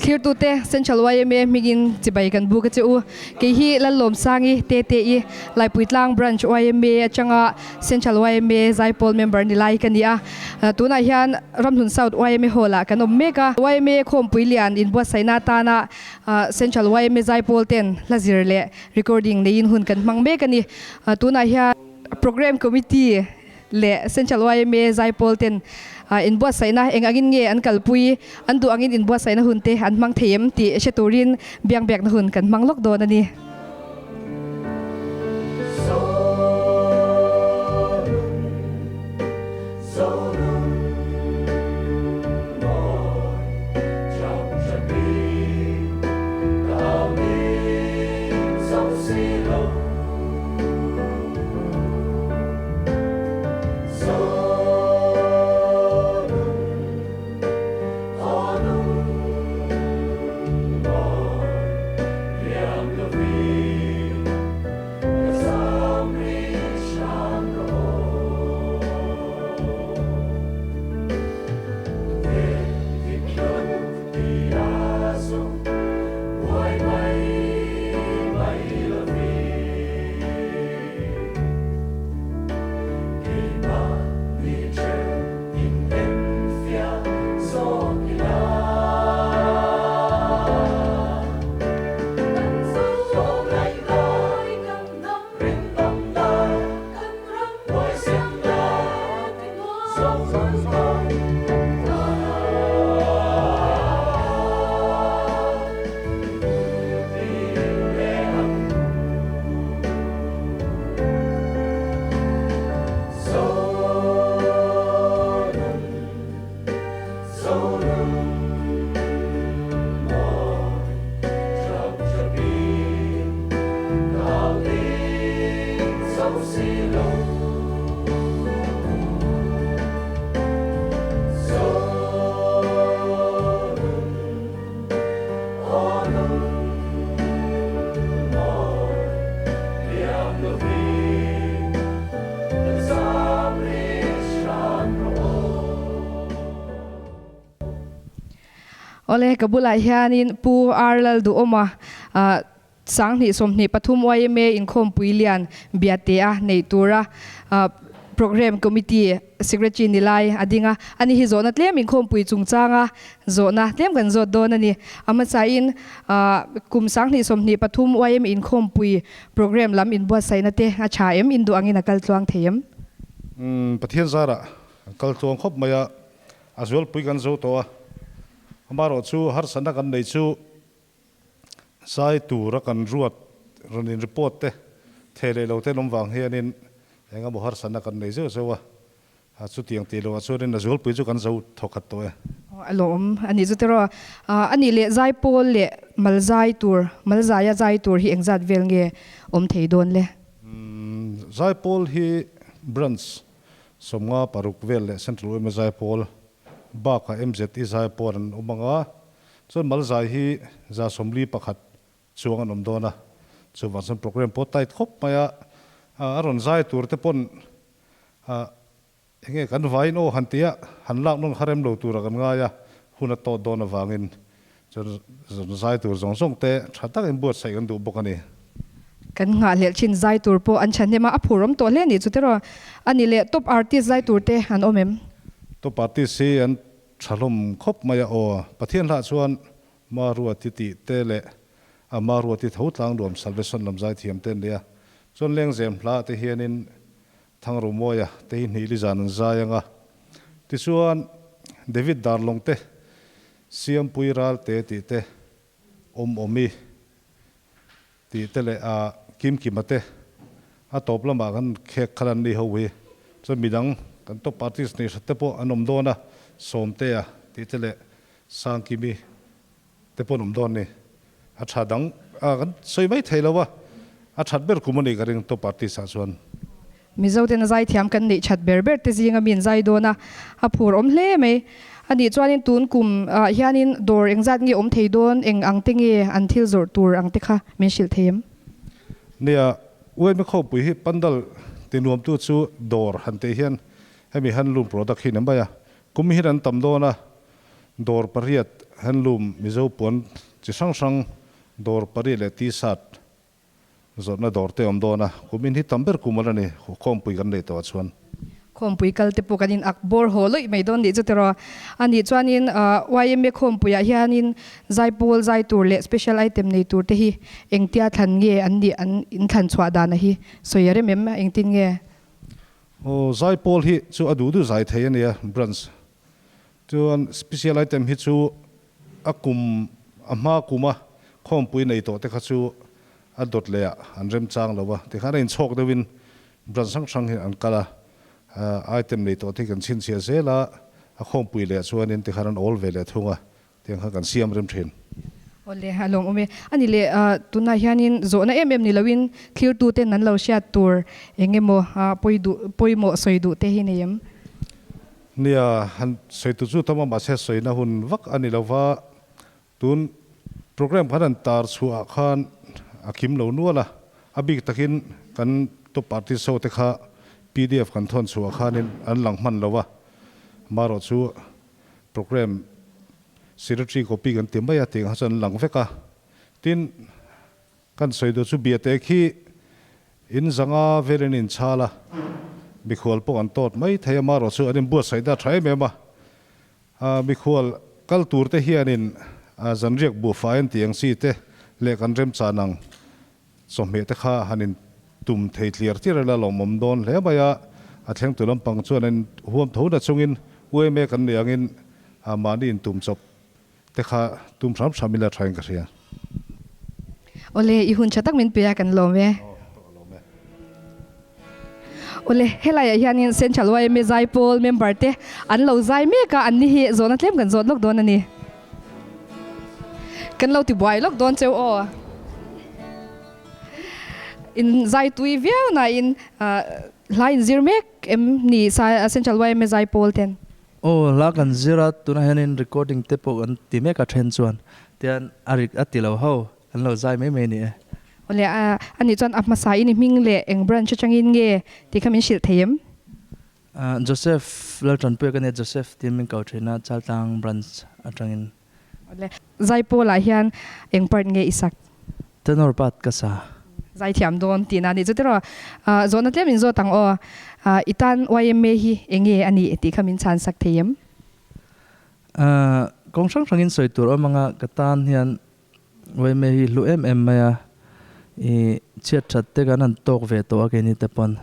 Thirtute Central yma hmingin chibai kan buk a che u. Kei hi Lallawmsangi Tete-i Laipuitlang Branch yma atanga Central yma Zaipawl member ni lai ka ni a. Tunah hian Ramhlun South yma Hall ah kan awm mek a. Yma Khawmpui lian inbuatsaihna atana Central yma Zaipawl ten hla zir leh recording neiin hun kan hmang mek a ni. Tunah hian Programme Committee leh Central yma Zaipawl ten inbuatsaihna eng angin nge an kalpui, an duh angin inbuatsaihna hun te an hmang thei em tih hre turin biangbiakna hun kan hmang lawk dawn a ni. Awle, ka bulah hianin Pu R Lalduhawma Sanghnih 23 yma inkhawmpui lian Biate-a neih tura Programme Committee Secretary ni lai a ding a. Ani hi zawhna tlem inkhawmpui chungchanga zawhna tlem kan zawt dawn a ni. A hmasain kum sanghnih 23 yma inkhawmpui programme lam inbuatsaihna te a tha em? Induh angin a kal tluang thei em? Pathian zarah kal tluang khawp mai a, a zualpui kan zo tawh a. Amaherawhchu harsatna kan nei chu Zai tura kan ruat rawn in report te thei leh lo te an awm vang hianin eng emaw harsatna kan nei zeuh zeuh a, chutiang tih loh ah chuanin a zualpui chu kan zo thawkhat tawh e. A lawm a nih chu tiraw. A nih leh zai pawl leh mal zai tur, mal zaia zai tur hi engzat vel nge awm thei dawn le? Zai pawl hi branch 56 vel leh Central yma zai pawl bakah MZI zai pawl an awm ang a, Chuan Malzai hi 41 chuang an awm dawn a, chuvang chuan programme pawh tight khawp mai a, a rawn zai tur te pawn enge kan vaiin aw han ti a, han lak nawn kha rem lo tura kan ngai a, hun a tawt dawn avangin chuan rawn zai tur zawng zawng te tha takin buatsaih kan duh bawk a ni. Kan nghahhlelh thin zai tur pawh an thahnem a, a phur awm tawh hle a nih chu tiraw? A ni leh top artist zai tur te an awm em? Top artist hi an Tha hlawm khawp mai a aw. Pathian hlah chuan Maruati tih te leh a Maruati tho tlang nuam Salvation lam zaithiam te an nia. Chuan Lengzem hla te hianin Thangrumawia te hi hnih li zan an zai ang a. Tichuan David Darlawng te, Siampui Ralte tih te, Awmawmi tih te leh a Kimkima te a tawp lamah kan khek khalh an ni ho hi. Chuan midang kan top artist nei hrat te pawh an awm dawn a, Sawmtea tih te leh Sangkimi te pawh an awm dawn a ni. A tha dang a kan sawi mai thei lo a, a that ber kum a nih ka ring top artist ah chuan. Mizo ten a zaithiam kan neih that ber ber te zinga mi an zai dawn a, a phur awm hle mai. A nih chuanin tun kum ah hianin dawr engzat nge awm thei dawn, eng ang te nge an thil zawrh tur ang te kha min hrilh thei em? Nia, Uaimi khawpui hi pandal ti nuamtu chu dawr han tih hian hemi handloom product hi ni mai a, kum hi an tam dawn a, dawr pariat handloom Mizo puan chi hrang hrang dawr pariat leh t-shirt Zawrhna dawr te awm dawn a, kumin hi tam ber kum ala ni, khawmpui kan neih tawh ah chuan. Khawmpui kal te pawh kan in ak bawr haw lawih mai dawn nih chu tiraw. A nih chuanin yma khawmpuiah hianin zaipawl zai tur leh special item nei tur te hi engtia thlan nge an nih an in thlan chhuah dana hi sawi a rem em engtin nge? Aw zaipawl hi chu a duh duh zai thei a nia branch chuan special item hi chu A kum a hma kuma khawmpui nei tawh te kha chu a dawt leh ah an remchang lo a, tikhan a inchhawk deuhin branch hrang hrang hi an kal a, item nei tawh te hi kan chhinchhiah zel a, a khawmpui leh chuanin tikhan an awl ve leh thung a, tiang khan kan siam rem thin. Awle, a lawmawm e. A ni leh, tunah hianin zawhna em em ni loin thlirtuten an lo hriat tur eng emaw pawi duh, pawimawh sawi duh te hi nei em? Nia, han sawi tu chu tam a, mahse sawina hun vak a ni lo va, tun program khan an tar chhuah ah khan a kim lo nual a, a bik takin kan top artist ho te kha pdf kan thawn chhuah khanin an lang hman lo a, marawh chu program secretary copy kan ti mai a tih ang kha chuan an lang vek a, tin Kan sawi duh chu biate khi in zanga velin in chhal a, mikhual pawh an tawt mai thei a, marawh chu an inbuatsaih na tha em em a. Mikhual kal tur te hianin zanriak buhfai an tih ang chi te leh kan remchan ang chawhmeh te kha han in tum thei tliar tliar ila lawmawm dawn hle mai a, a thlengtu lampang chuan an huam tho na chungin UMA kan nih angin mahni in tum chawp Te kha tum hram hram ila tha in ka hria. Awle, i hun tha tak min pe a, kan lawm e. Awle, helaiah hianin Central yma Zaipawl member te an lo zai mek a, an ni hi zawhna tlem kan zawt lawk dawn a ni. Kan lo ti buai lawk dawn cheu aw. In zai tui viau nain hla in zir mek em ni Central yma Zaipawl ten? Aw, hla kan zir a, tunah hianin recording te pawh kan ti mek a then chuan tian a rik a ti lo ho, an lo zai mai mai ni e. Awle, a nih chuan a hmasa in i hming leh eng branch atangin nge tih kha min hrilh thei em? Joseph Laltanpuia ka nia, Joseph tiin min ko thin a, Chaltlang branch atangin. Awle, Zaipawlah hian eng part nge i sak? Tenor part ka sa. Zaithiam dawn tihna anih chu tiraw? Zawhna tlem in zawt ang aw. I tan yma hi eng nge a nih tih kha min chhan sak thei em? Kawng hrang hrangin sawi tur awm anga ka tan hian yma hi hlu em em mai a. I chhiat that te kan han tawk ve tawh a keini te pawn.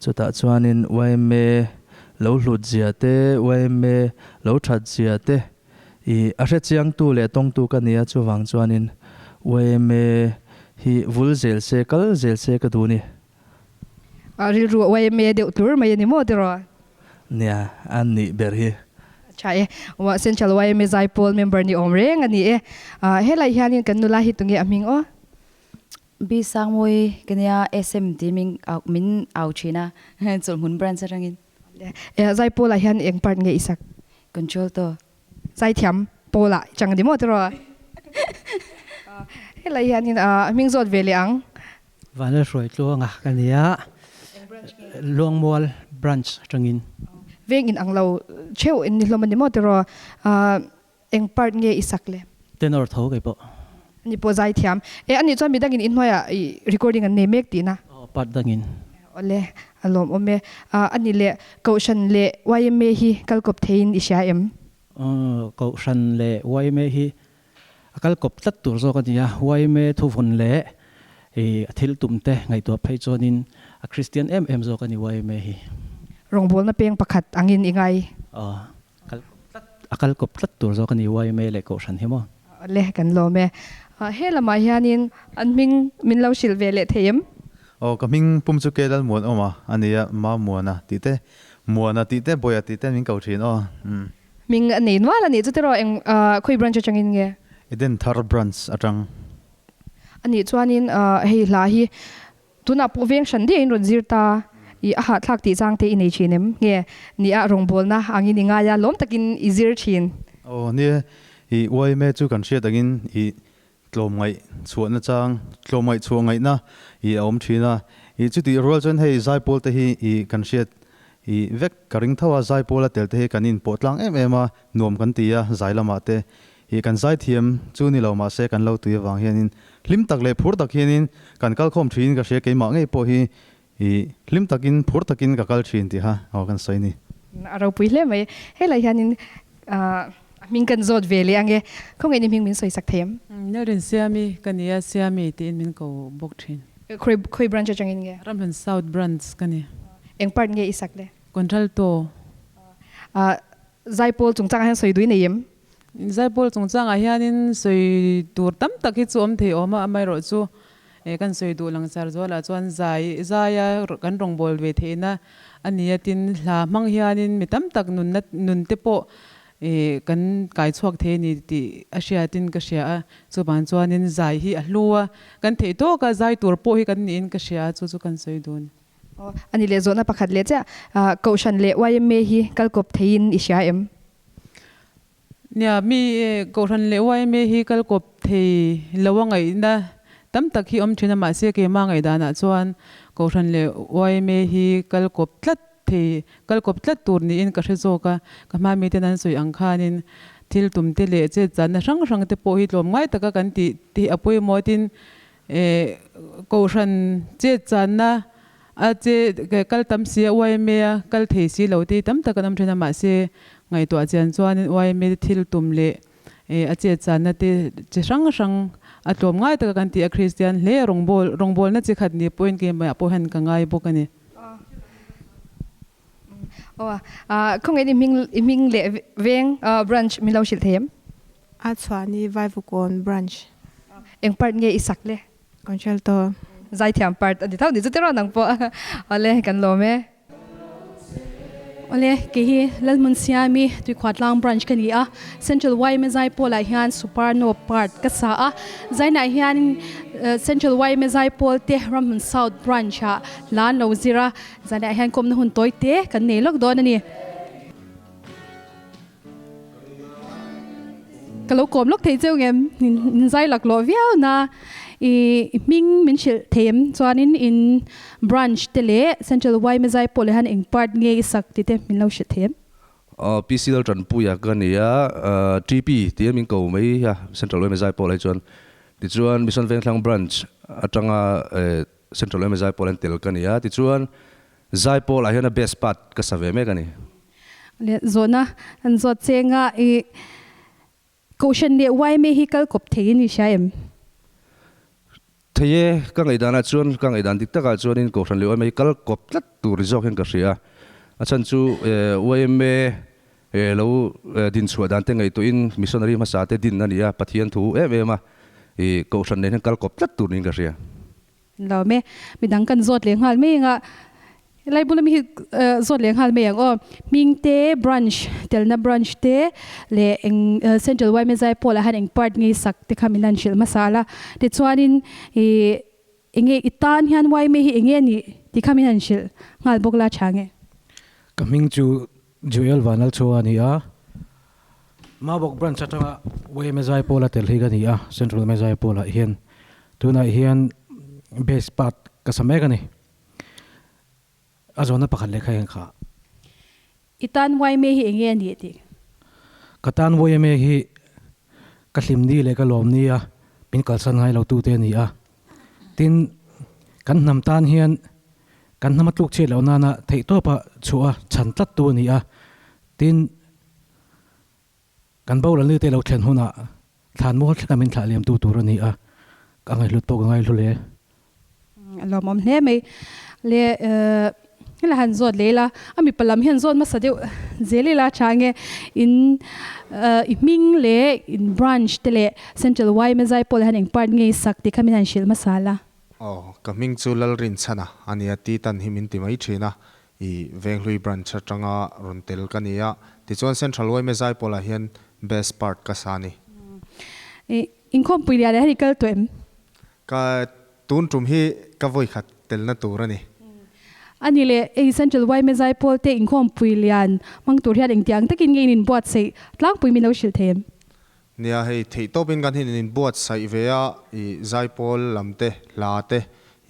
Chutah chuanin yma lo hlut zia te, yma lo that zia te I a hrechiangtu leh tawngtu ka nia chuvang chuanin yma hi vul zel se kal zel se ka duh ni. A rilru yma deuh tlur mai a ni maw tiraw? Nia, a nih ber hi. Tha e, Central yma Zaipawl member ni awm reng a ni e. Helai hianin kan nula hi tunge a hming aw? B Sangmawi ka nia SM tih min min au thin a Chawlhmun branch atangin. Zaipawlah hian eng part nge i sak? Control to. Zaithiam pawlah i chang a ni maw tiraw? Helai hianin a hming zawt ve leh ang. Vanlalhruai Tluanga ka ni a, Luangmual branch atangin. Veng in ang lo theuh in ni hlawm a ni maw tiraw? Eng part nge i sak le? Tenor tho kei pawh. Ani pawh zaithiam. E ani chuan midangin inhnuaiah i recording an nei mek tihna? Aw part dangin. Awle, a lawmawm e. Ani leh Kohhran leh yma hi kal kawp theiin i hria em? Aw, Kohhran leh yma hi a kal kawp tlat tur zawk a ni a. Yma thuvawn leh i a thil tum te ngaihtuah phei chuanin a Kristian em em zawk a ni yma hi. Rawngbawlna peng pakhat angin i ngai. Aw, Kal kawp tlat, a kal kawp tlat tur zawk a ni yma leh Kohhran hi maw? Le, kan lawm e. He lamah hianin an hming min lo hrilh ve leh thei em? Aw, ka hming pum chu Ke Lalmuanawma a ni a, Ma Muana tih te, Muana tih te, Bawia tih te min ko thin aw. Umm. Hming a nei nual a nih chu tiraw eng khawi branch atangin nge? Eden Thar branch atang. A nih chuanin hei hla hi Tunah pawh veng hran diahin rawn zir ta i a hahthlak tih chang te i nei thin em? Nge ni a rawngbawlna angin i ngai a, lawm takin i zir thin. Aw nia, i yma chu kan hriat angin i tlawmngaih chhuahna chang, tlawmngaih chhuah ngaihna i a awm thin a. I chutih rual chuan hei zaipawl te hi i kan hriat i vek ka ring tho a, zaipawl a tel te hi kan inpawh tlang em em a, nuam kan ti a, zai lamah te. i kan zaithiam chu ni lo mahse kan lo tui avang hianin hlim tak leh phur tak hianin kan kal khawm thin ka hria keimah ngei pawh hi i hlim takin phur takin ka kal thin tih kha aw kan sawi a ni. A ropui hle mai. Helai hianin a hming kan zawt ve leh ange. Khawngaih ni hming min sawi sak thei em? Nelrin Siami ka ni a, Siami tiin min ko bawk thin. Khawi branch atangin nge? Ramhlun South branch ka ni. Eng part nge i sak le? Contralto. Zaipawl chungchangah hian sawi dui nei em? Zaipawl chungchangah hianin sawi tur tam tak hi chu awm thei awm a, amaherawhchu kan sawi duh langsar zualah chuan zai zaia kan rawngbâwl ve theihna a ni a, tin hla hmang hianin mi tam tak nunna nun te pawh kan kai chhuak thei a ni tih a hriatin ka hria a, chuvang chuanin zai hi a hlu a, kan theih tawka zai tur pawh hi kan niin ka hria a, chu chu kan sawi dun. Aw, a ni leh zawhna pakhat leh chiah. Kohhran leh yma hi kal kawp theiin i hria em? Nia, mi Kohhran leh yma hi kal kawp thei lo a ngaihna tam tak hi awm thin a, mahse keimah ngaihdanah chuan Kohhran leh yma hi kal kawp tlat thei, kal kawp tlat tur niin ka hre zawk a. Ka hma miten an sawi ang khanin thil tum te leh chetchanna hrang hrang te pawh hi tlawm ngai taka kan tih te hi a pawimawh tin Kohhran chetchanna a che kal tam si a yma a kal thei si lo te tam tak an awm thin a, mahse ngaihtuah chian chuanin yma te thil tum leh a chetchanna te chi hrang hrang a tlawm ngai taka kan tih a, Kristian hle rawngbâwl rawngbâwlna chi khat ni pawhin keimah pawh hian ka ngai bawk a ni. Aw a, khawngaih i hming i hming leh veng branch min lo hrilh thei em? A chhuahni Vaivukawn branch. Eng part nge i sak le? Concerto. Zaithiam part a ni tho ni chu tiraw nang pawh. Awle kan lawm e. Awle kei hi Lalhmun Siami Tuikhuatlang branch ka ni a, Central yma Zaipawl ah hian Soprano part ka sa a, Zainah hian Central yma Zaipawl te Ramhmun South branch ah hla an lo zir a, Zanah hian kawmna hun tawi te kan nei lawk dawn a ni. Ka lo kawm lawk thei cheu ngem, in zai lak lawh viau na i hming min hrilh thei em chuanin in branch te leh Central yma zai pawh leh hian eng part nge i sak tih te min lo hrilh thei em? PC Laltanpuia ka ni a, TP tia min ko mai a Central yma zai pawh lai chuan tichuan Mission Vengthlang branch atanga Central yma Zaipawl an tel ka ni a, tichuan Zaipawl ah hian a best part ka sa ve mek a ni. Le zawhna an zawt cheng a, i Kohhran leh yma hi kal kawp thei in i hria em? Thei e, ka ngaihdan ah chuan, ka ngaihdan dik takah chuanin Kohhran leh yma hi kal kawp tlat tur zawk hian ka hria a, a chhan chu yma lo dinchhuah dan te ngaihtuahin missionary hmasa te din a ni a, Pathian thu em em a, i Kohhran nen hian kal kawp tlat tur niin ka hria. Lo me, midang kan zawt leh nghal mai anga helai bula mi hi zawt leh nghal mai ang aw. Hming te, branch telna branch te leh eng Central yma Zaipawl ah hian eng part nge sak te kha min han hrilh hmasa la. Tichuanin ih enge i tan hian yma hi enge nih tih kha min han hrilh nghal bawk la tha nge. Ka hming chu Joel Vanlalchhuah a ni a, Mabawk Branch atanga yma Zaipawl a tel hi ka ni a, Central yma Zaipawl ah hian tunah hian base part ka sa mek a ni. A zawhna pakhat leh kha hian kha. I tan yma hi enge a nih tih? Ka tan yma hi ka hlimni leh ka lawmni a, min kalsan ngai lo tute a ni a. Tin, kan hnam tan hian kan hnam a tluk chhiat loh nana theihtawpa chhuah a chhan tlat tu a ni a. Tin, kan boral ni te lo thlen hunah thlan mual thleng a min thlah liam tu tur a ni a, ka ngaihhlut pawh ka ngaihlu hle. A lawmawm hle mai. Le hela han zawt leh ila, a mipa lam hian zawt hmasa deuh zel ila tha nge in i hming leh in branch te leh Central yma Zaipawl hian eng part nge i sak tih kha min han hrilh hmasa la. Aw, ka hming chu Lalrinchhana a nia, Titan hi min ti mai thin a, I Venghlui branch atanga rawn tel ka ni a, tichuan Central yma Zaipawlah hian best part ka sa a ni. I inkhawmpui lian ah hian i kal tawh em? Ka tun tum hi ka vawikhat telna tur a ni. A ni le, hei Central yma Zaipawl te inkhawmpui lian hmang tur hian engtiang takin nge in inbuatsaih tlangpui min lo hrilh thei em? Nia, hei theihtawpin kan hian in inbuatsaih ve a, i Zaipawl lam te, hla te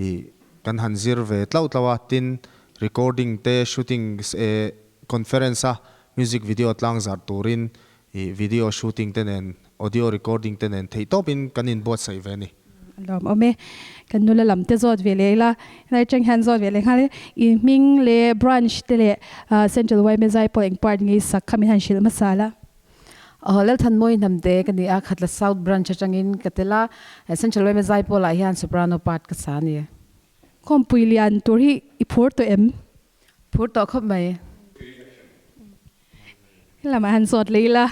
i kan han zir ve tlauh tlauh a, tin recording te, shooting e conference a music video tlangzarh turin i video shooting te nen Audio recording te nen theihtawpin kan inbuatsaih ve a ni. Lawm awm e. Kan nula lam te zawt ve leh ila, helai atang hian zawt ve leh nghal e. I hming leh branch te leh Central yma Zaipawl eng part nge i sak kha min han hrilh hmasa la. Aw Lalthanmawi Hnamte ka ni a, Khatla South Branch atangin ka tel a, Central yma Zaipawl ah hian soprano part ka sa a ni. Khawmpui lian tur hi i phur tawh em? Phur tawh khawp mai. Helamah han zawt leh ila,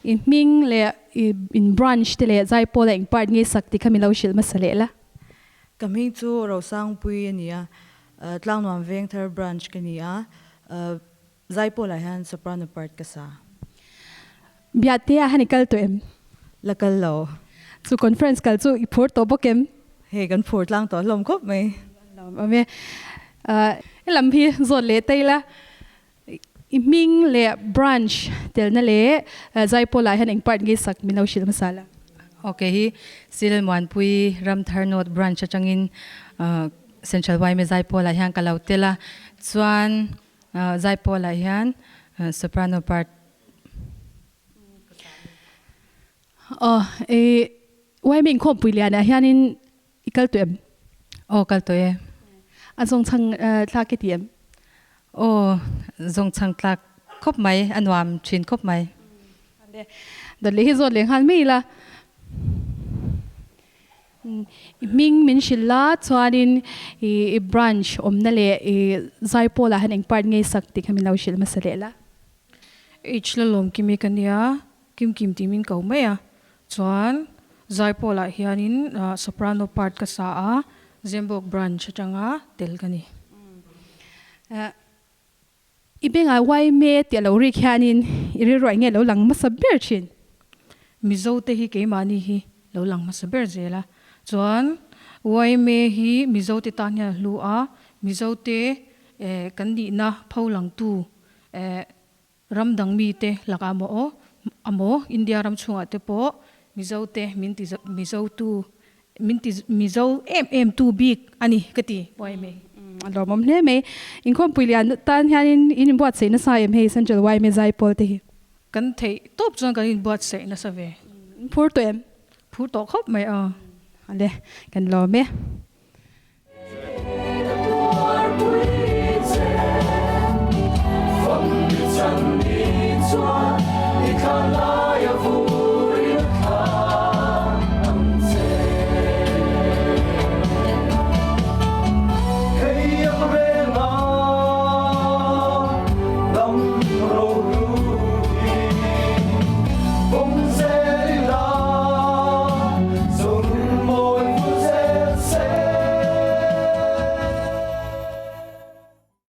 i hming leh i in branch te leh Zaipawl a eng part nge sak tih kha min lo hrilh hmasa leh la. Ka hming chu Rosangpui a ni a, Tlangnuam Vengthar branch ka ni a, Zaipawl ah hian soprano part ka sa. Biate ah han i kal tawh em? La kal lo. Chu conference kal chu i phur tawh bawk em? Hei kan phur tlang tawh hlawm khawp mai. Lawm awm e. Helam hi zawt leh ta ila, i hming leh branch telna leh Zaipawl ah hian eng part nge sak min lo hrilh hmasa la? Ok hi Silmuanpui Ramthar North Branch atangin Central yma Zaipawl ah hian ka lo tel a, chuan Zaipawl ah hian soprano part Aw i yma inkhawmpui lian ah hianin i kal tawh em? Aw kal tawh e. A zawngchhang thlak i ti em? Aw zawngchhang tlak khawp mai, a nuam thin khawp mai. Dawt leh hi zawt leh nghal mai ila. I hming min hrilh la chuanin i branch awmna leh i Zaipawl ah hian eng part nge sak tih kha min lo hrilh hmasa leh la. H Lalawm Kimi ka nia, Kim Kim tih min ko mai a, chuan Zaipawl ah hianin soprano part ka sa a, Zembawk branch atanga tel ka ni. I bengah yma tih a lo rik hianin i rilru eng nge lo lang hmasa ber thin? Mizo te hi keimahni hi lo lang hmasa ber zel a, chuan yma hi Mizo te tan hian a hlu a, Mizo te kan nihna pho langtu ram dang mite lakah maw aw amaw India ram chhungah te pawh Mizo te min ti Mizo tu Min ti Mizo em em tu bik a ni ka ti yma. A lawmawm hle mai. Inkhawmpui lian tan hianin in inbuatsaih nasa em hei Central yma Zaipawl te hi? Kan theih tawp chuan kan inbuatsaih nasa ve. In phur tawh em? Phur tawh khawp mai a. Ale, kan lawm e.